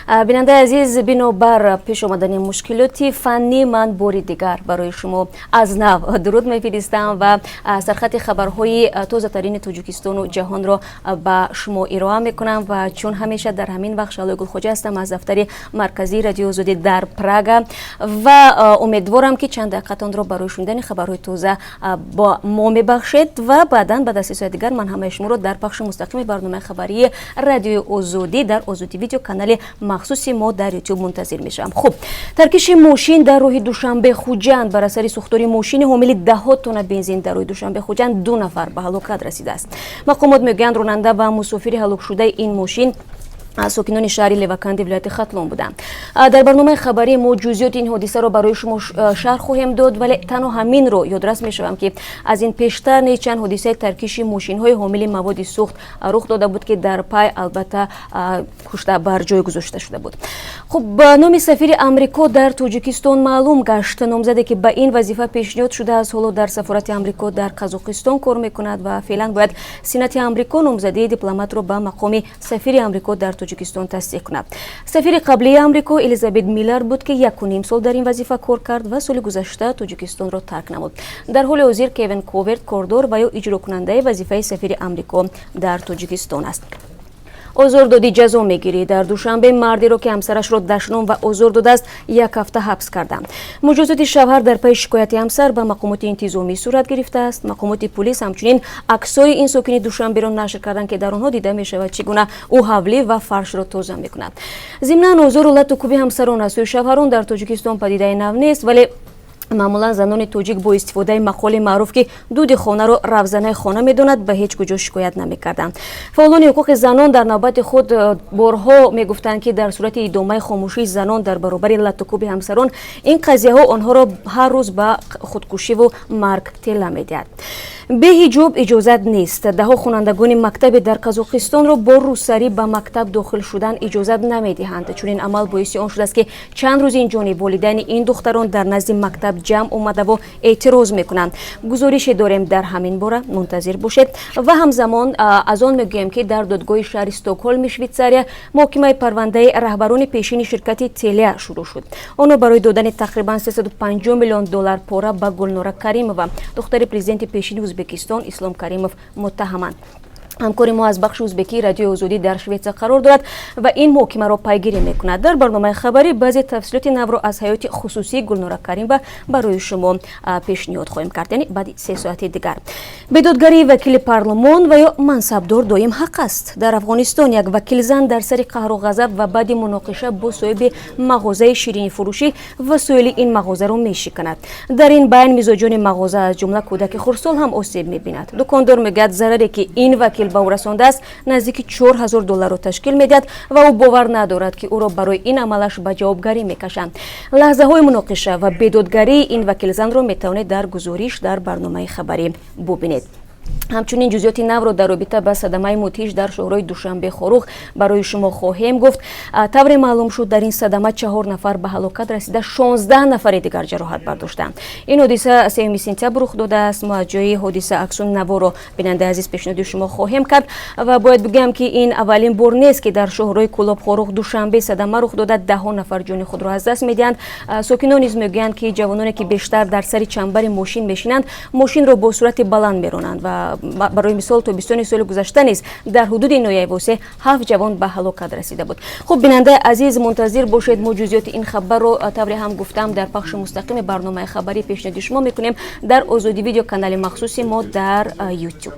Бинандаи азиз, бинобар пеш омадани мушкилоти фаннӣ, ман бори дигар барои шумо аз нав дуруд мефиристам ва сархати хабарҳои тозатарини Тоҷикистону ҷаҳонро ба шумо ироа мекунам. Ва чун ҳамеша дар ҳамин вақт, Шаҳлои Гулхоҷа ҳастам аз дафтари марказии Радиои Озодӣ дар Прага ва умедворам, ки чанд дақиқатонро барои шунидани хабарҳои тоза бо мо мебахшед. Ва баъдан, баъд аз 3 соати дигар, ман ҳамаи шуморо дар пахши мустақими барномаи хабарии Радиои Озодӣ дар Озодӣ Видео, канали махсуси мо дар Ютуб, мунтазир мешавам. Хуб, таркиши мошин дар роҳи Душанбе Хуҷанд. Бар асари сӯхтори мошини ҳомили даҳҳо тонна бензин дар роҳи Душанбе Хуҷанд ду нафар ба ҳалокат расидааст. Мақомот мегӯянд, ронанда ва мусофири ҳалокшудаи ин мошин сокинони шаҳри Леваканди вилояти Хатлон буданд. Дар барномаи хабарии мо ҷузъиёти ин ҳодисаро барои шумо шарҳ хоҳем дод, вале танҳо ҳаминро ёдрас мешавам, ки аз ин пештар низ чанд ҳодисаи таркиши мошинҳои ҳомили маводи сӯхт рух дода буд, ки дар пай, албатта, кушта бар ҷой гузошта шуда буд. Хуб, номи сафири Амрико дар Тоҷикистон маълум гашт. Номзаде, ки ба ин вазифа пешниҳод шудааст, ҳоло дар сафорати Амрико дар Қазоқистон кор мекунад ва феълан бояд Сенати Амрико номзадии дипломатро ба мақоми сафири Амрико дар Тоҷикистон тасдиқ кунад. Сафири қаблии Амрико Элизабет Миллар буд, ки 1,5 сол дар ин вазифа кор кард ва соли гузашта Тоҷикистонро тарк намуд. Дар ҳоли ҳозир Кевин Коверт кордор ва ё иҷрокунандаи вазифаи сафири Амрико дар Тоҷикистон аст. Озор додӣ, ҷазо мегирӣ. Дар Душанбе мардеро, ки ҳамсарашро дашном ва озор додааст, як ҳафта ҳабс карданд. Муҷозоти шавҳар дар пайи шикояти ҳамсар ба мақомоти интизомӣ сурат гирифтааст. Мақомоти пулис ҳамчунин аксҳои ин сокини Душанберо нашр карданд, ки дар онҳо дида мешавад, чӣ гуна ӯ ҳавлӣ ва фаршро тоза мекунад. Зимнан, озору лату кӯби ҳамсарон аз сӯи шавҳарон дар Тоҷикистон падидаи нав нест, вале маъмулан занони тоҷик бо истифодаи мақоли маъруф, ки дуди хонаро равзанаи хона медонад, ба ҳеҷ куҷо шикоят намекарданд. Фаъолони ҳуқуқи занон дар навбати худ борҳо мегуфтанд, ки дар сурати идомаи хомӯшии занон дар баробари латукӯби ҳамсарон, ин қазияҳо онҳоро ҳар рӯз ба худкушиву марг тела медиҳад. Беҳиҷоб иҷозат нест. Даҳо хонандагони мактабе дар Қазоқистонро бо рӯсарӣ ба мактаб дохил шудан иҷозат намедиҳанд. Чунин амал боиси он шудааст, ки чанд рӯз инҷониб волидайни ин духтарон дар назди мактаб ҷамъ омадаву эътироз мекунанд. Гузорише дорем дар ҳамин бора, мунтазир бошед. Ва ҳамзамон аз он мегӯем, ки дар додгоҳи шаҳри Стокҳолми Швейтсария муҳокимаи парвандаи раҳбарони пешини ширкати Телия шурӯъ шуд. Онҳо барои додани тақрибан 350 миллион доллар пора ба Гулнора Каримова, духтари президенти пешини Ӯзбекистон Ислом Каримов, муттаҳаманд. Ҳамкори мо аз бахши узбекии Радиои Озодӣ дар Шветсия қарор дорад ва ин муҳокимаро пайгирӣ мекунад. Дар барномаи хабарӣ баъзе тафсилоти навро аз ҳаёти хусусии Гулнора Каримова барои шумо пешниҳод хоҳем кард, яъне баъди 3 соати дигар. Бедодгарии вакили парлумон ва ё мансабдор доим ҳақ аст. Дар Афғонистон як вакилзан дар сари қаҳру ғазаб ва баъди муноқиша бо соҳиби мағозаи ширинифурӯшӣ васоили ин мағозаро мешиканад. Дар ин байн мизоҷони мағоза, аз ҷумла кӯдаки хурдсол ҳам осеб мебинад. Дукондор мегӯяд, зараре, ки ин вакил ба ӯ расондааст, наздики 4000 долларро ташкил медиҳад ва ӯ бовар надорад, ки ӯро барои ин амалаш ба ҷавобгарӣ мекашанд. Лаҳзаҳои муноқиша ва бедодгарии ин вакилзанро метавонед дар гузориш дар барномаи хабарӣ бубинед. Ҳамчунин ҷузъиёти навро дар робита ба садамаи мудҳиш дар шоҳрои Душанбе Хоруғ барои шумо хоҳем гуфт. Тавре маълум шуд, дар ин садама чаҳор нафар ба ҳалокат расида, 16 нафари дигар ҷароҳат бардоштанд. Ин ҳодиса 3 сентябр рух додааст. Мо аз ҷои ҳодиса аксу наворо, бинандаи азиз, пешниҳоди шумо хоҳем кард. Ва бояд бигӯям, ки ин аввалин бор нест, ки дар шоҳрои Кӯлоб Хоруғ Душанбе садама рух дода, даҳҳо нафар ҷони худро аз даст медиҳанд. Сокинон низ мегӯянд, ки ҷавононе, ки бештар дар сари чамбари мошин мешинанд, мошинро бо суръати баланд меронанд. Ва барои мисол, тобистони соли гузашта низ дар ҳудуди ноҳияи Восе ҳафт ҷавон ба ҳалокат расида буд. Хуб, бинандаи азиз, мунтазир бошед. Мо ҷузъиёти ин хабарро, тавре ҳам гуфтам, дар пахши мустақими барномаи хабарӣ пешниҳоди шумо мекунем дар Озодӣ Видео, канали махсуси мо дар Ютуб.